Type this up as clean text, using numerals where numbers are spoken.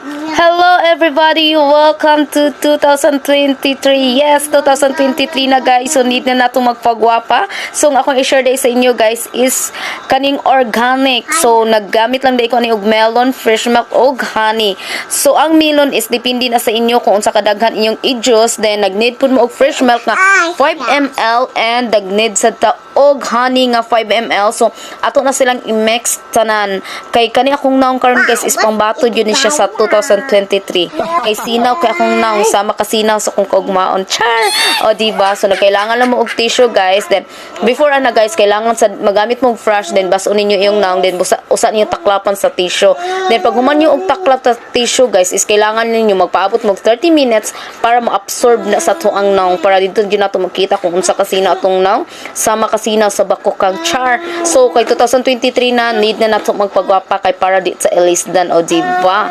Hello, everybody! Welcome to 2023. Yes, 2023 na, guys. So need na nato magpagwapa. So ang akong i-share day sa inyo, guys, is kaning organic. So naggamit lang day ko ani og melon, fresh milk og honey. So ang melon is depende na sa inyo kung unsa kadaghan inyong i-juice. Then nag-need pud mo og fresh milk nga 5 ml and nag-need sad ta og honey nga 5 ml. So ato na silang i-mix tanan. Kay kani akong naong karon, guys, is pangbato yun ni siya sa 2023. Kay sinaw kay akong naong, sama kasinaw sa akong kaugmaon. Char! O di ba? So nagkailangan lang mo og tissue, guys. Then before ana, guys, kailangan sa magamit mo og brush, then baso ninyo iyong naong, then busa, usa ninyo taklapan sa tissue. Then pag human niyo og taklap sa tissue, guys, is kailangan ninyo magpaabot mo og 30 minutes para ma-absorb na sa tuang naong, para dito gyud nato makita kung unsa kasina atong naong, sama kasinaw sa bakokang. Char. So kay 2023 na, need na nato magpagwapa kay para di sa elisdan, o di ba?